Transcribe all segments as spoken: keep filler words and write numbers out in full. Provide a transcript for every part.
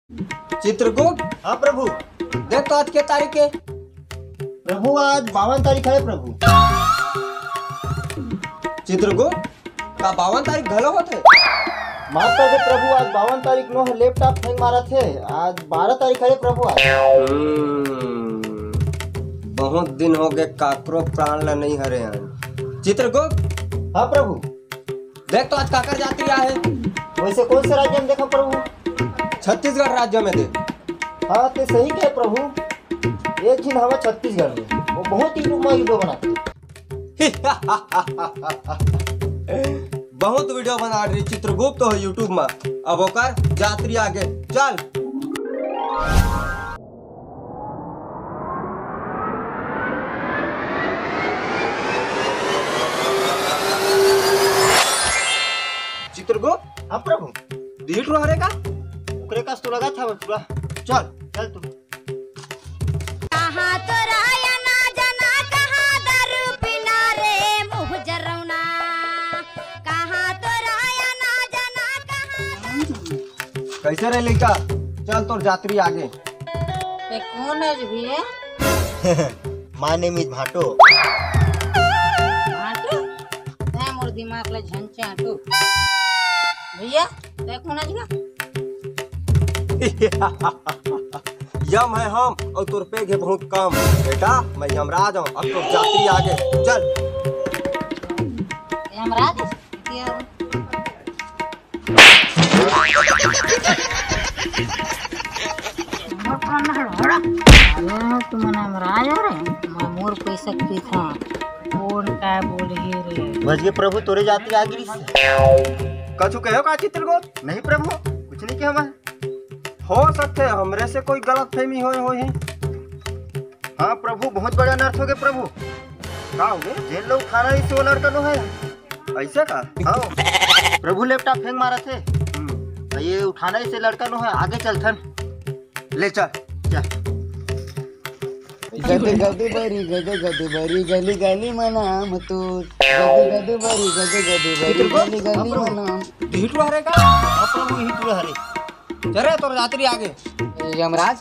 चित्रगुप्त। हाँ प्रभु। देख तो आज के तारीख हे? प्रभु, आज बावन तारीख हे प्रभु। चित्रगुप्त, का बावन तारीख घलो होथे? माफ कर दे प्रभु, आज बावन तारीख नो हे, laptop hang मारत हे। आज बारह तारीख हे प्रभु आज। हम्म, बहुत दिन हो गए, काकरो प्राण ला नहीं हरे हन। चित्रगुप्त। हाँ प्रभु। देख तो आज काकर जातरी आहे। वैसे कौन से राज्य में देखा प्रभु? छत्तीसगढ़ राज्य में देख। हाँ, ते सही कहे प्रभु। एक झिन हवा छत्तीसगढ़ में, वो बहुत ही रुमा वीडियो बनाथे। बहुत वीडियो बना रही चित्रगुप्त हो YouTube में। अब ओकर जातरी आगे चल। चित्रगुप्त। हाँ प्रभु। दीठ रहरे का? ओकरे कस तो लगा था पूरा। चल। चल तू। कहाँ तो रायना जना, कहाँ दारू पीना रे मुँह जरौना। कहाँ तो रायना जना, कहाँ दारू कैसे रे लइका? चल तोर जातरी आगे। ते कौन हे भैया? My name is भाटो। भाटो? तैं मोर दिमाग ला झन चाटो। भैया, ते कौन हे? यम हे हम अउ तोर पेग हे बहुत कम। बेटा, मैं यमराज हूँ, अब तोर जातरी आगे। चल। यमराज? ये अरे, तुमन यमराज हो रे, मैं मोर पैसा के पीछा। कौन का बोलही रे? बच गए प्रभु, तोरे जातरी आगे। कछु कहो का चित्रगुप्त? नहीं प्रभु, कुछ नहीं कहा मैं। हो सकथे हमरे से कोई गलतफहमी होए होही। हाँ प्रभु, बहुत बड़ा अनर्थ हो गए प्रभु। का हो गए? जेन ला उठाना रहिस हे वो लड़का नो हे। ऐसे का? हाँ। प्रभु laptop hang मारत हे। हम्म। तो ये उठाना रहिस हे लड़का नो हे, आगे चलथन। ले चल। चल। गद गद बरी, गद गद बरी, गली गली मनाम तू। गद गद बरी, गद गद बरी, गली गली मनाम। हिटू हरे का? हाँ प्रभु, हिटू हरे। चल रे, तोर जातरी आगे। ए, यमराज।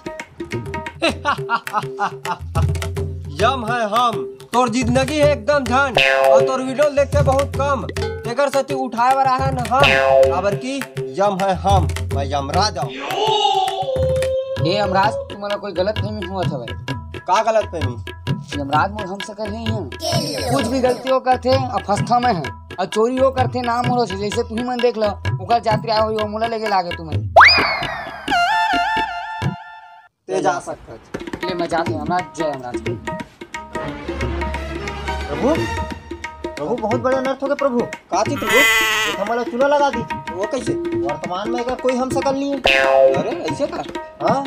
यम हे हम। तोर जिंदगी हे एकदम झन, अउ तोर वीडियो देखथे बहुत कम। तेकर सेती उठाए बर आए हन हम, काबर कि यम हे हम, मैं यमराज हूँ। हे यमराज, तुमन ला कोई गलतफहमी होवत हवय। का गलतफहमी? यमराज मोर हमसकल हे इहाँ। कुछ भी गलती वो करथे, अब फंसथा मैं हे। अउ चोरी वो करथे नाम मोर से, जैसे तुही मन देख लो, ओकर जातरी आए होही, वो मोला लेगे लागे तुमन। ते जा सकत। ले मैं जात हूँ यमराज, जय यमराज। प्रभु, प्रभु बहुत बड़ा अनर्थ हो गए प्रभु। का चीज प्रभु? ये तो हमारा चूना लगा दी। वो कैसे? वर्तमान में अगर कोई हमसकल नहीं है। अरे ऐसे का? हाँ।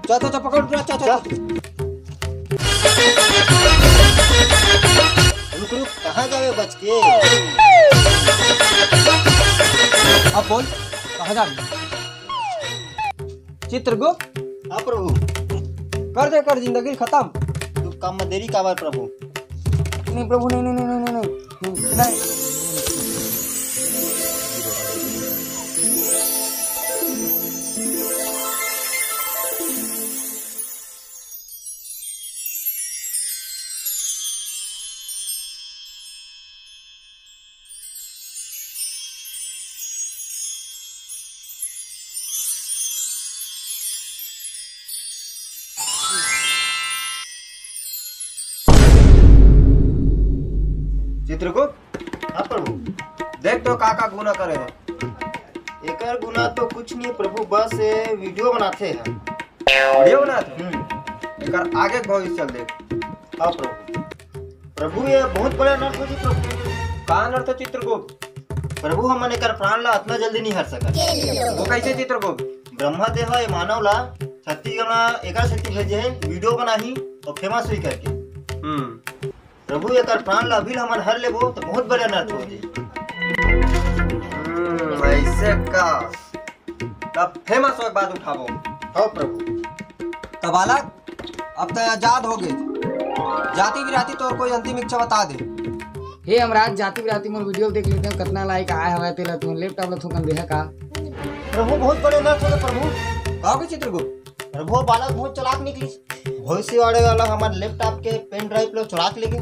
चल चल चल, पकड़, उठा, चल चल। रुक रुक, कहाँ जावे बच के? अब बोल, कहाँ जा रही? चित्रगुप्त। हाँ प्रभु। कर दे कर जिंदगी खत्म। तू काम में देरी काबर प्रभु? नहीं प्रभु, नहीं नहीं नहीं नहीं नहीं नहीं। चित्रगुप्त। हाँ प्रभु। देख तो का का गुना करे हे। एकर गुना तो कुछ नहीं प्रभु, बस ये वीडियो बनाथे हे। वीडियो बनाथे? हम्म। एकर आगे के भविष्य चल देख। हाँ प्रभु। प्रभु, ये बहुत बड़ा अनर्थ हो जी प्रभु। का अनर्थ चित्रगुप्त? प्रभु, हमन एकर प्राण ला अतना जल्दी नहीं हर सकत। वो कैसे चित्रगुप्त? ब्रह्मा देव ये मानव ला छत्तीसगढ़ मा एकर सेती भेजे हे, वीडियो बनाही अउ फेमस हुई करके। हम्म। प्रभु, एकर प्राण ला अभी हमन हर लेबो तो बहुत बड़ा अनर्थ हो जी। हम्म, ऐसे का? तब फेमस होए के बाद उठाबो। हाँ प्रभु। तब बालक, अब तैं आजाद हो गे। जाति बिराती तोर कोई अंतिम इच्छा बता दे। हे यमराज, जाति बिराती मोर वीडियो देख लेते हैं, कतना लाइक आए हवय, तेला तुमन laptop ला थोकन देहा का? प्रभु, बहुत बड़े अनर्थ हो गए प्रभु। का होगे चित्रगुप्त? अरे वो बालक बहुत चालाक निकलिस। भविष्यवाणी वाला हमर laptop के pen drive ला चुरा के लेगे।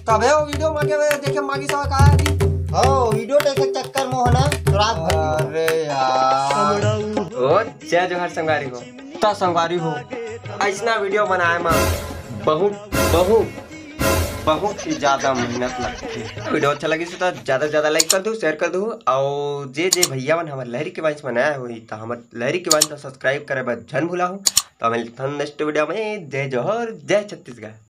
तभे वो video मांगे हुए देखे मांगी सवा का है जी? हो, video देखे चक्कर में हो ना, चुरा के भाग गयो। अरे यार। ओ, जय जोहार संगवारी हो। त संगवारी हो, अइसना video बनाए में बहुत, बहुत, बहुत ही ज्यादा मेहनत लगथे। Video अच्छा लगिस त ज्यादा से ज्यादा like कर दू, share कर दू, अउ जे जे भैया मन हमर लहरी के वंश में नया होही त हमर लहरी के वंश ला subscribe करे बर झन भुलाहू। त मिलथन next video में। जय जोहार, जय छत्तीसगढ़।